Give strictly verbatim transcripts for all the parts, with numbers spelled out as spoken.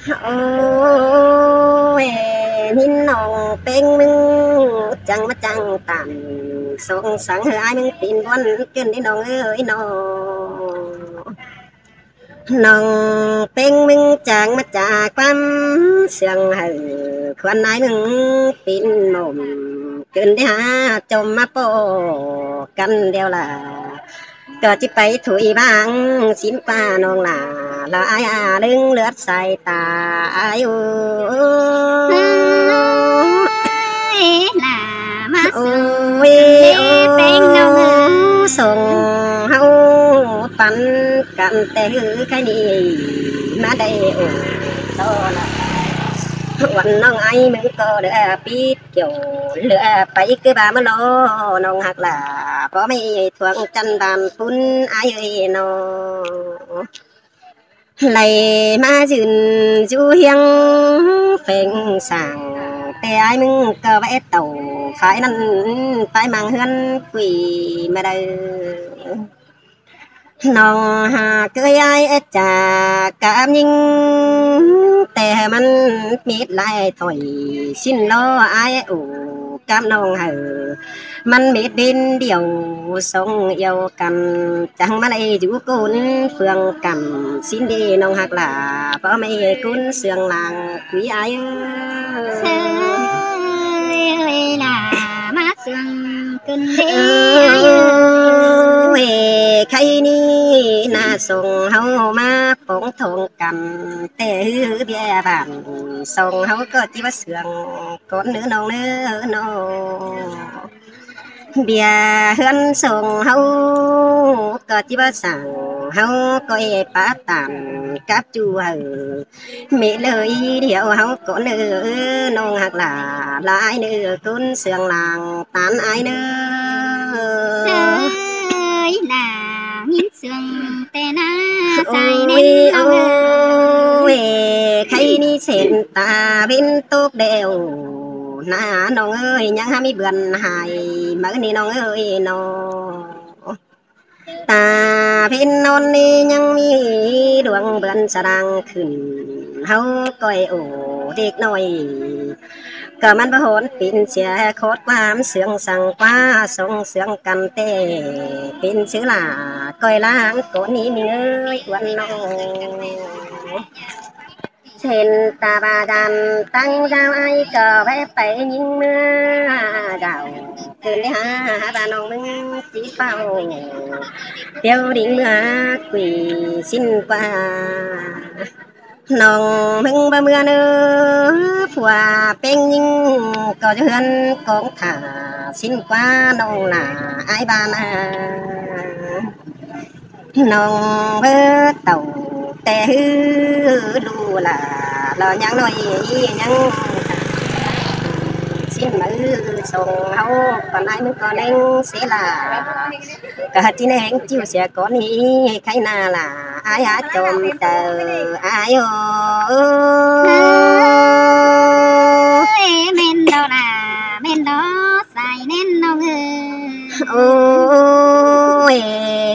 Ôi, ꞌnhính ꞌnọng ꞌpéng ꞌmứng chắng ꞌmá chắng tản sông sáng hơ ải ꞌmứng pin ꞌbuôn ꞌcứn đi ꞌnọng ới ꞌnọng. ꞌNọng ꞌpéng ꞌmứng chắng ꞌmá chắng ꞌquám sương hảư khuôn ải ꞌmứng pin môm ꞌcứn đi hák chôm ꞌmá ꞌpọ căn điêu lả. ꞌCọ ꞌchí pay thủi báng sín ꞌquá ꞌnọng lả, lỏ ải a ꞌlứng ꞌlượt sai ta ải ú. Ôi, lả ꞌmá sương ꞌpéng ꞌnọng ới. Sông ꞌháu păn căn ꞌtẹ ꞌhứ khay ꞌnị ꞌmá đảy ổ ꞌto lả. Uôn ꞌnọng ải ꞌmứng ꞌcọ đảy pít kiẻo ꞌlứa pay ꞌcứ ba ꞌmá lo ꞌnọng ꞌhặc lả, báu ꞌmí thuông chăn đan phun ải ới ꞌnọng. Đảy ꞌmá dưn dú hiêng pheng sảng ꞌtẹ ải ꞌmứng ꞌcọ báu é tảu phái ꞌnặn phái mang ꞌhướn quỉ ꞌmá đaư. ꞌNọng hák ới ải é chả cắp ꞌnhính ꞌtẹ ꞌmắn mết lai thỏi sín lo ải ổ cắp ꞌnọng hảư ꞌmắn mết đến điêu sông iêu căn chắng ꞌmá đảy dú ꞌcốn phường cắm sín đi ꞌnọng ꞌhặc lả, báu ꞌmí ꞌcốn sương lăng quí ải ới. Sơi ơi, lả ꞌmá sương ꞌcứn đi ải ới. Ôi, khay ꞌnị ꞌná sông ꞌháu ꞌmá póng thong căn ꞌtẹ ꞌhứ bia bản sông ꞌháu ꞌcọ ꞌchí báu sương cón ꞌnớ ꞌnọng ꞌnớ ꞌnọng. Bia ꞌhướn sông ꞌháu ꞌcọ ꞌchí báu sảng, ꞌháu ꞌcọ é pá tản cắp ꞌchu hảư mết ꞌlới điêu ꞌháu cón ꞌnớ ꞌnọng ꞌhặc lả, lai ꞌnớ ꞌcốn sương lăng tản ải ꞌnớ. Sơi ơi, lả ꞌnhính sương ꞌtẹ ꞌná sai ꞌnén ꞌnọng ới. Ôi, khay ꞌnị sên ta bến tốc đeo ꞌná ꞌnọng ới, ꞌnhắng hák ꞌmí bươn hài máư ꞌnị ꞌnọng ới ꞌnọng. Ta bến ꞌnón ꞌnị ꞌnhắng ꞌmí đuông bươn sá đang khửn, ꞌháu ꞌcoi ổ đếc ꞌnọi ꞌcọ ꞌmắn báu hón pên sia khót ꞌquám sương săng ꞌquá sông sương căn ꞌtẹ pên sia lả ꞌcoi ꞌláng cón ꞌnị ꞌmí ới uôn ꞌnọng. Sên ta ba dan tăng dao ải ꞌcọ báu pay ꞌnhính ꞌmứa dao ꞌcứn đi hák hák ba ꞌnọng ꞌmứng ꞌchí páo tiếu đinh ꞌmứa quỉ sín ꞌquá. ꞌNọng ꞌmứng báu ꞌmứa ꞌnớ, phua ꞌpéng ꞌnhính ꞌcọ ꞌdệt ꞌhướn cóng thả sín ꞌquá ꞌnọng lả ải ba ꞌna. ꞌNọng báu tảu ꞌtẹ ꞌhứ ꞌlụk lả lỏ ꞌnhắng ꞌnọi ꞌnhắng sín máư sông ꞌháu ꞌcọ ải ꞌmứng ꞌcọ ꞌneng sia lả. ꞌCọ ꞌchí ꞌneng ꞌchịu sia cón ꞌnị khay ꞌna lả ải hák chom chaư ải ới. Ôi, ꞌmen đó lả, ꞌmen đó sai ꞌnén ꞌnọng ới. Ôi,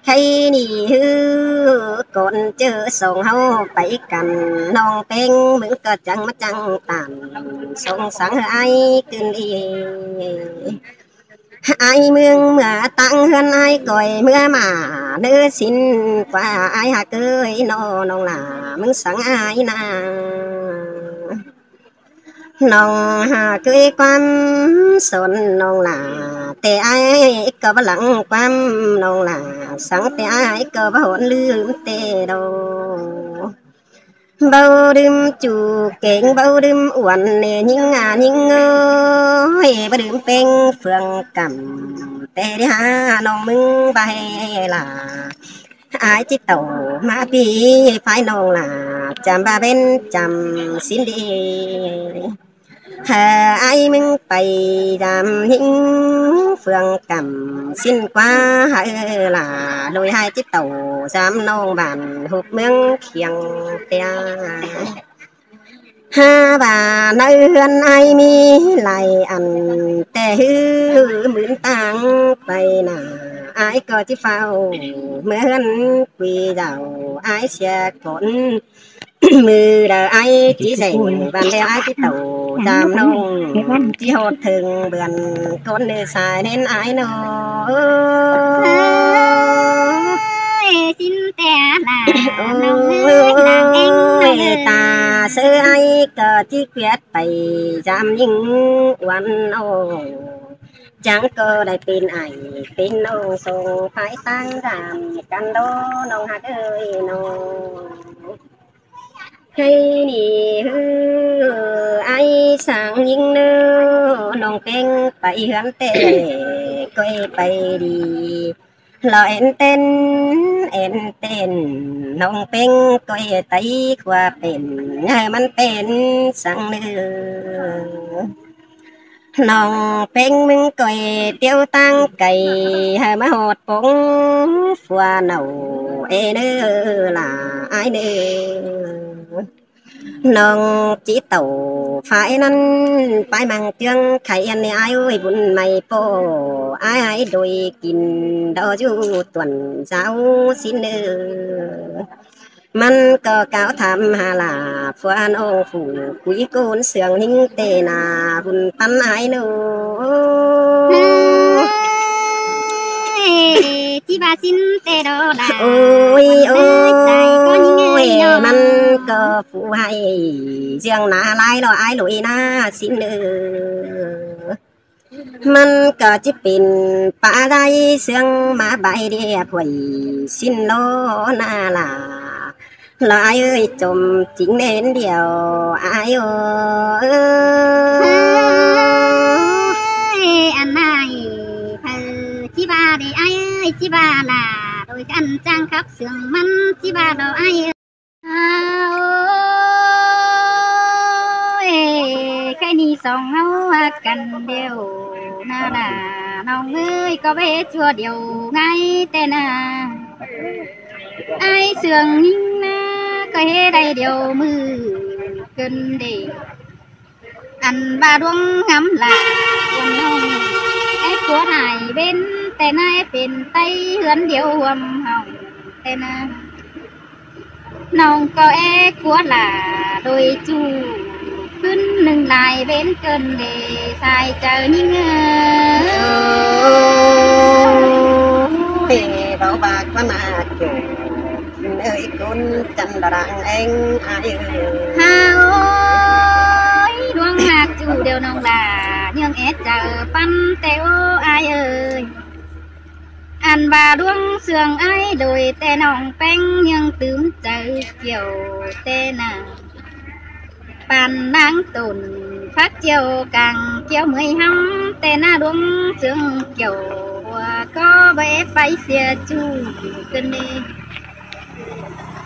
khay ꞌnị ꞌhứ cón ꞌchớ sông ꞌháu pay căn ꞌnọng ꞌpéng ꞌmứng ꞌcọ chắng ꞌmá chắng tản sông sáng ꞌhứ ải ꞌcứn đi. Ải ꞌmướng ꞌmứa ꞌtáng ꞌhướn ải ꞌcoi ꞌmứa ꞌmá ꞌnớ sín ꞌquá ải hák ới ꞌnọng, ꞌnọng lả ꞌmứng sáng ải ꞌna. ꞌNọng hák ới ꞌquám son ꞌnọng lả, ꞌtẹ ải ꞌcọ báu lăng ꞌquám ꞌnọng lả, sáng ꞌtẹ ải ꞌcọ báu hón ꞌlứm ꞌtẹ đaư. Báu đưm ꞌchu keng báu đưm uôn ꞌnị ꞌnhính a ꞌnhính ới, báu đưm ꞌpéng phường cắm ꞌtẹ đi hák ꞌnọng ꞌmứng ꞌva ꞌhứ lả. Ải ꞌchí tảu ꞌmá pi phái ꞌnọng lả chăm ba bến chăm sín đi. Hák ải ꞌmứng pay dăm ꞌnhính phường cắm sín ꞌquá ꞌhứ lả, ꞌlụk ải ꞌchí tảu dăm ꞌnọng bản ꞌhụp ꞌmướng khiêng ꞌtẹ. Hák ba ꞌnớ ꞌhướn ải ꞌmí lai ăn ꞌtẹ ꞌhứ ꞌmướng ꞌtáng pay ꞌna, ải ꞌcọ ꞌchí páo ꞌmứa ꞌhướn quí dao ải sia cón ꞌMự đaư ải ꞌchí dẻng ꞌván ꞌlẹo ải ꞌchí tảu dăm ꞌnọng, ꞌchí ꞌhọt thửng bươn ꞌcốn ꞌnị sai ꞌnến ải ꞌnọng. Ơi, ꞌsịn ꞌtẹ lả ꞌnọng ơi, ꞌnọng ꞌéng ꞌnọng ơi. Ta ꞌsớ ải ꞌcọ ꞌchí ꞌquiet pay dăm ꞌnhính uôn ꞌnọng. Chắng ꞌcọ đảy pên ải pên ꞌnọng song phái ꞌtáng dăm căn ꞌló ꞌnọng ꞌhặc ơi ꞌnọng. Khay ꞌnị ꞌhứ ải sang ꞌnhính ꞌnớ, ꞌnọng ꞌpéng pay ꞌhướn ꞌtẹ ꞌcoi pay đi. Lo ên tên, ên tên, ꞌnọng ꞌpéng ꞌcoi tay khua pên, ꞌhứ ꞌmắn pên sang ꞌnớ. ꞌNọng ꞌpéng ꞌmứng ꞌcoi ꞌtiếu ꞌtáng cay, ꞌhứ ꞌmá ꞌhọt pông phua ꞌnọng ê ꞌnớ, lả ải ꞌnớ. ꞌNọng ꞌchí tảu phái ꞌnặn, pái ꞌmăng ꞌchương khay ăn ꞌnị ải ơi, bun ꞌmạy ꞌpọ ải ải đuổi kin đó dú tuần giáo ꞌsịn ꞌnớ. ꞌMắn ꞌcọ cáo tham hả lả phua ꞌnọng phủ cúi ꞌcốn sương ꞌnhính ꞌtẹ nả bun ꞌtăn ải ꞌnớ. Ơi, ꞌchí ꞌva ꞌsịn ꞌtẹ đó lả. Ôi, ôi, ꞌmắn ꞌcọ phủ ꞌhại ꞌdương nả lai lo ải ꞌlụy nả ꞌsịn ꞌnớ. ꞌMắn ꞌcọ ꞌchí pên pá đai sương ꞌmá bái đia phuôi ꞌsịn ꞌló nả lả. Lo ải ơi, chôm chính ꞌnến điêu ải ơi. Ơi, ăn ải, thơ ꞌchí ꞌva đi ải ơi, ꞌchí ꞌva lả, đôi căn chang khắp sương ꞌmắn ꞌchí ꞌva đó ải ơi. Ơi, khay ꞌnị song ꞌháu ꞌhặc căn điêu nả lả, ꞌnọng ơi, ꞌcọ báu ꞌchua điêu ꞌngai ꞌtẹ nả. Ải sương ꞌnhính nả ꞌcọ ꞌhế đảy điêu ꞌmự ꞌcứn đê. Ăn ꞌva ꞌluống ngắm lả ꞌcốn ꞌnọng, é cua lai bến ꞌtẹ nả, é pên ꞌtay ꞌhướn điêu ꞌhuôm hỏng ꞌtẹ nả. ꞌNọng ꞌcọ é cua lả đôi ꞌchu ꞌcứn ꞌnưng lai bến ꞌcứn đê sai chaư ꞌnhính ơi. Ôi, đó ꞌva ꞌquá nả ꞌcọ ơi, ꞌcốn chăn đa đang ꞌéng ải ơi. Hả ơi, ꞌluống ꞌhặc ꞌchu điêu ꞌnọng lả, ꞌnhương é chaư ꞌpắn ꞌtẹ ꞌo ải ơi. Ăn ꞌva ꞌluống sương ải đôi ꞌtẹ ꞌnọng ꞌpéng ꞌnhương tứm chaư kiêu ꞌtẹ nả. Păn ꞌnáng tổn phák chiêu cang kiêu ꞌmới ꞌhăm ꞌtẹ nả, ꞌluống sương kiêu ꞌcọ báu pay sia ꞌchu ꞌcứn đê.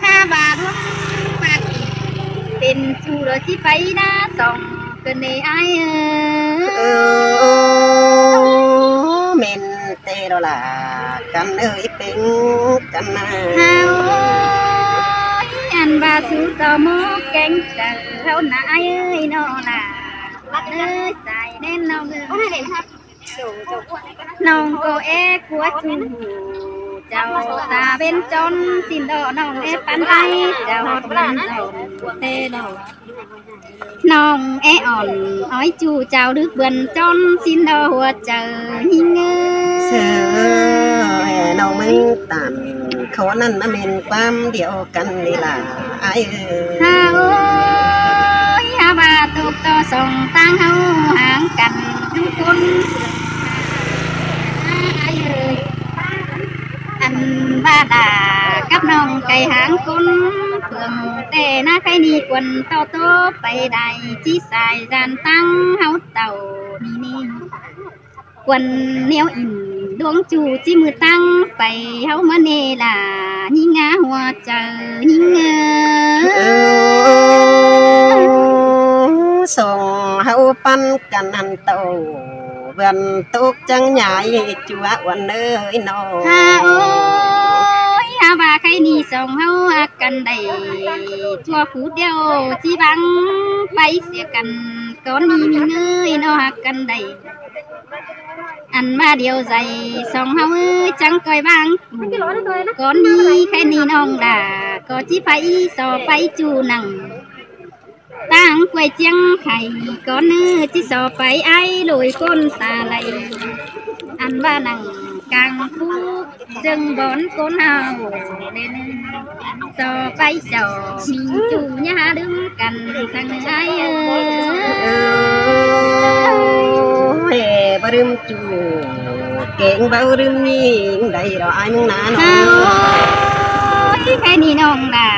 Hả ꞌva ꞌluống ꞌmặc pên ꞌchu đó ꞌchí pay nả song ꞌcứn đê ải ơi. Ơ, ꞌmen ꞌtẹ đó lả căn ơi, ꞌpéng căn nả. Hả ơi, ăn ꞌva sú ꞌtọ ꞌmá kéng chaư ꞌháu nả ải ơi ꞌnọ lả. Ơi, sai ꞌnến ꞌnọng ơi. ꞌNọng ꞌcọ é cua ꞌchu chảu ta bến ꞌchọn ꞌsịn đó, ꞌnọng é ꞌpắn ải chảu ꞌhọt bươn ꞌchọn ꞌtẹ đó. ꞌNọng é ỏn ói ꞌchu chảu đứk bươn ꞌchọn ꞌsịn đó ꞌhua chaư ꞌnhính ơi. Sơ, ơi, ꞌnọng ꞌmứng tản khó ꞌnặn ꞌmá ꞌmen ꞌquám điêu căn đi lả ải ơi. Hả ơi, hả ꞌva ꞌtộc ꞌto song ꞌtáng ꞌháu ꞌháng căn ꞌchu ꞌcốn ải ơi. Ăn ꞌva đa cắp ꞌnọng cay ꞌháng ꞌcốn phường ꞌtẹ nả, khay ꞌnị cuôn ꞌto ꞌtố pay đảy ꞌchí sai dan ꞌtáng ꞌháu tảu ꞌnị ꞌnị. Cuôn ꞌnéo ỉn ꞌluống ꞌchu ꞌchí ꞌmự ꞌtáng pay ꞌháu ꞌmá ꞌnê lả ꞌnhính ꞌhua chaư ꞌnhính ơi. Ơ, song ꞌháu ꞌpắn căn ăn tảu bươn ꞌtộc chắng nhai chua uôn ơi ꞌnọ. Hả ơi, hả ꞌva khay ꞌnị song ꞌháu ꞌhặc căn đảy chua phút điêu ꞌchí bang pay sia căn cón ꞌnị ꞌmí ꞌnới ꞌnọ ꞌhặc căn đảy. Ăn ꞌmá điêu dạy song ꞌháu ới chắng ꞌcoi ꞌváng. Cón ꞌnị khay ꞌnị ꞌnọng đa ꞌcọ ꞌchí pay so pay ꞌchu nẳng ꞌtáng ꞌquái ꞌchiếng khay cón ꞌnị ꞌchí so pay ải ꞌlội ꞌcốn ta đảy. Ăn ꞌva nẳng cang phú ꞌdớng bón ꞌcốn ꞌháu ꞌlẹo ꞌnị. So pay chảu ꞌmí ꞌchu ꞌnhá ꞌlứm căn săng ꞌnị ải ới. Ơ, báu ꞌlứm ꞌchu, kéng báu ꞌlứm ꞌnhính đảy lo ải ꞌmứng ꞌná ꞌnọng. Ơ, khay ꞌnị ꞌnọng đa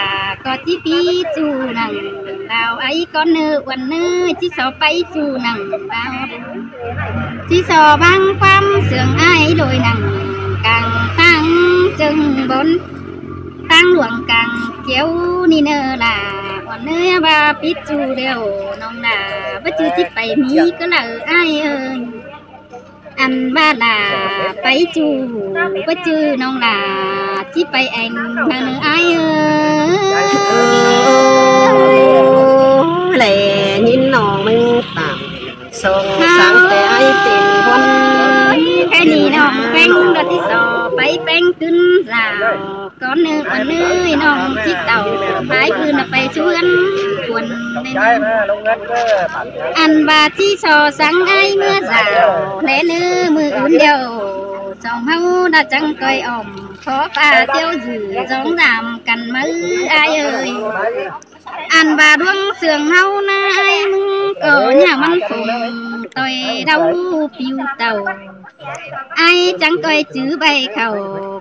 ꞌcọ ꞌchí pí ꞌchu nẳng đao ải cón ꞌnị uôn ꞌnị ꞌchí so pay ꞌchu nẳng đao. ꞌChí so ꞌváng ꞌquám sương ải ꞌlội nẳng cang ꞌtáng ꞌchương bón ꞌtáng luông cang kéo ꞌnị ꞌnớ đa. Uôn ꞌnị ꞌva pít ꞌchu ꞌlẹo ꞌnọng đa báu ꞌchư ꞌchí pay ꞌmí cá đaư ải ới. Ăn ꞌva đa pay ꞌchu báu ꞌchư ꞌnọng đa ꞌchí pay eng nẳng ꞌnị ải ới. Ơ, ꞌlẹo ꞌnhính ꞌnọng ꞌmứng tẳm song sắng té ải tin ꞌhôn. Khay ꞌnị ꞌnọng ꞌpéng đa ꞌchí so pay ꞌpéng ꞌcứn dao. Cón ꞌnị uôn ꞌnị ꞌnọng ꞌchí tảu pay ꞌcứn pay ꞌchu ꞌhướn cuôn ꞌnị. Ăn ꞌva ꞌchí so sắng ải ꞌmứa dao ꞌlẹo ꞌnị ꞌmự ứn ꞌlẹo song ꞌháu đa chắng ꞌcoi ỏm khó pá ꞌtiếu dử dóng dam căn ꞌmá ải ới. Ăn ꞌva ꞌluống sương ꞌháu ꞌná ải ꞌmứng ꞌcọ ꞌnhá ꞌmắn phông ꞌtoi đau piu tảu. Ải chắng ꞌcoi chứ ꞌvạy khảu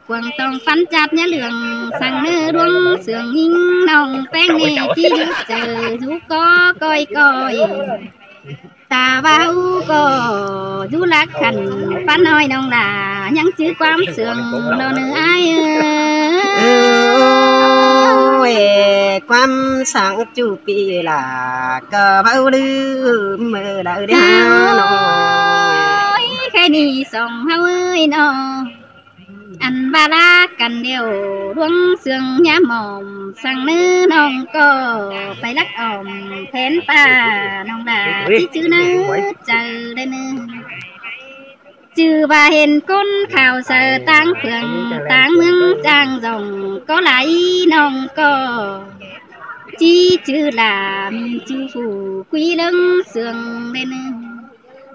cuông tong phắn chát ꞌnhá lương săng ꞌnị ꞌluống sương ꞌnhính ꞌnọng ꞌpéng ꞌnị ꞌchí dú chaư dú ꞌcọ ꞌcoi ꞌcoi. Ta ꞌva ꞌháu ꞌcọ dú lác khăn pá ꞌnọi ꞌnọng đa ꞌnhắng chứ ꞌquám sương ꞌnọ ꞌnị ải ới. Ơ, ꞌquám sắng ꞌchu pi lả ꞌcọ báu ꞌlứm ꞌmự đaư đé ꞌnọng. Ơ, khay ꞌnị song ꞌháu ới ꞌnọ. Ăn ꞌva lác căn ꞌlẹo ꞌluống sương ꞌnhá mỏm săng ꞌnị ꞌnọng ꞌcọ pay lắc ỏm phén pá ꞌnọng đa ꞌchí chứ ꞌnớ chaư ꞌlẹo ꞌnị. ꞌChư ꞌva hên ꞌcốn khảu saư ꞌtáng phường ꞌtáng ꞌmướng ꞌchang dòng ꞌcọ lai ꞌnọng ꞌcọ ꞌchí chứ lả ꞌmí ꞌchu phủ ꞌquí ꞌlớng sương ꞌlẹo ꞌnị.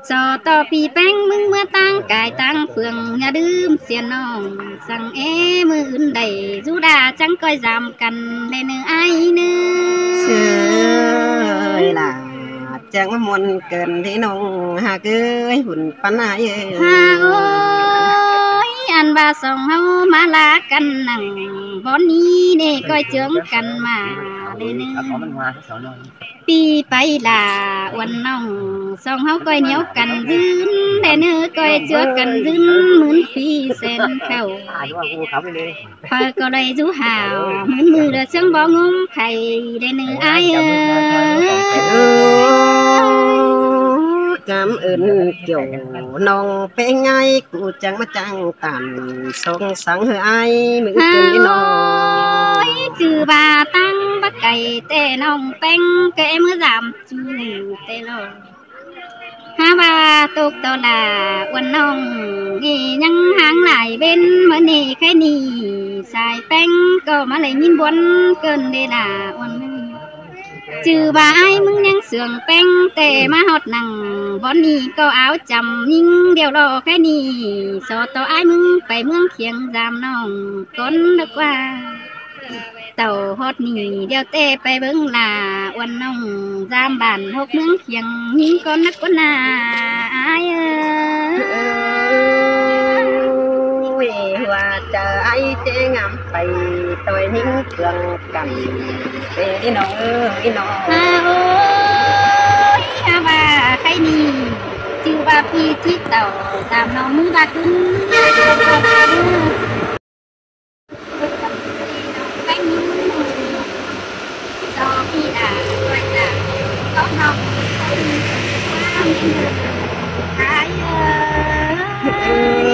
So ꞌtọ pi ꞌpéng ꞌmứng ꞌmứa ꞌtáng cai ꞌtáng phường ꞌnhá ꞌlứm sia ꞌnọng săng é ꞌmự ứn đảy dú đa chắng ꞌcoi dam căn ꞌlẹo ꞌnị ải ới. Sương ơi lả chắng ꞌmá muôn cơn đi ꞌnọng ꞌhặc ới, hủn pắn ải ới. Hả ơi, ăn ꞌva song ꞌháu ꞌmá lác căn nẳng bón ꞌnị ꞌnị ꞌcoi ꞌchương căn ꞌmá ꞌlẹo ꞌnị. Pi pay lả uôn ꞌnọng song ꞌháu ꞌcoi ꞌnéo căn dưn ꞌlẹo ꞌnị ꞌcoi ꞌchưa căn dưn ꞌmứn pi sen khảu. Phaư ꞌcọ đảy dú hảo ꞌmứn ꞌmự đa ꞌsướng bó ꞌngốm khay ꞌlẹo ꞌnị ải ới. Cảm ơn kiểu ꞌnọng ꞌpéng ải ꞌcọ chắng ꞌmá chắng tản song sắng ꞌhứ ải ꞌmự ứn ꞌnị ꞌnọng. Ơi, ꞌchư ꞌva ꞌtáng báu cay ꞌtẹ ꞌnọng ꞌpéng ꞌcọ é ꞌmứa dam ꞌchu ꞌtẹ lo. Hả ꞌva tốc ꞌtọ lả uôn ꞌnọng ꞌnị ꞌnhắng ꞌháng lai ꞌvến ꞌmá ꞌnị khay ꞌnị sai ꞌpéng ꞌcọ ꞌmá đảy ꞌnhính buôn cơn đé lả uôn ꞌnọng. ꞌChư ꞌva ải ꞌmứng ꞌnhắng sương ꞌpéng ꞌtẹ ꞌmá ꞌhọt nẳng bón ꞌnị ꞌcọ áo chăm ꞌnhính điêu lo khay ꞌnị. So ꞌtọ ải ꞌmứng pay ꞌmướng khiêng dam ꞌnọng cón đa ꞌquá. Tảu ꞌhọt ꞌnị điêu ꞌtẹ pay ꞌvớng lả uôn ꞌnọng dam bản hốc ꞌmướng khiêng ꞌnhính cón đa ꞌquá ꞌnạ ải ới. Ôi, hua chaư ải ꞌchí ngắm pay ꞌtoi ꞌnhính phường căn. Ê, ꞌnọng ới, ꞌnọng. Hả ơi, hả ꞌva khay ꞌnị ꞌchư ꞌva pi ꞌchí tảu dam ꞌnọng ꞌmứ ꞌva ꞌcứn. Khay ꞌnị so pi đa ꞌtoi đa ꞌcọ ꞌnọng ꞌcọ ꞌmí ꞌquá ꞌmí ꞌnọng ải ới.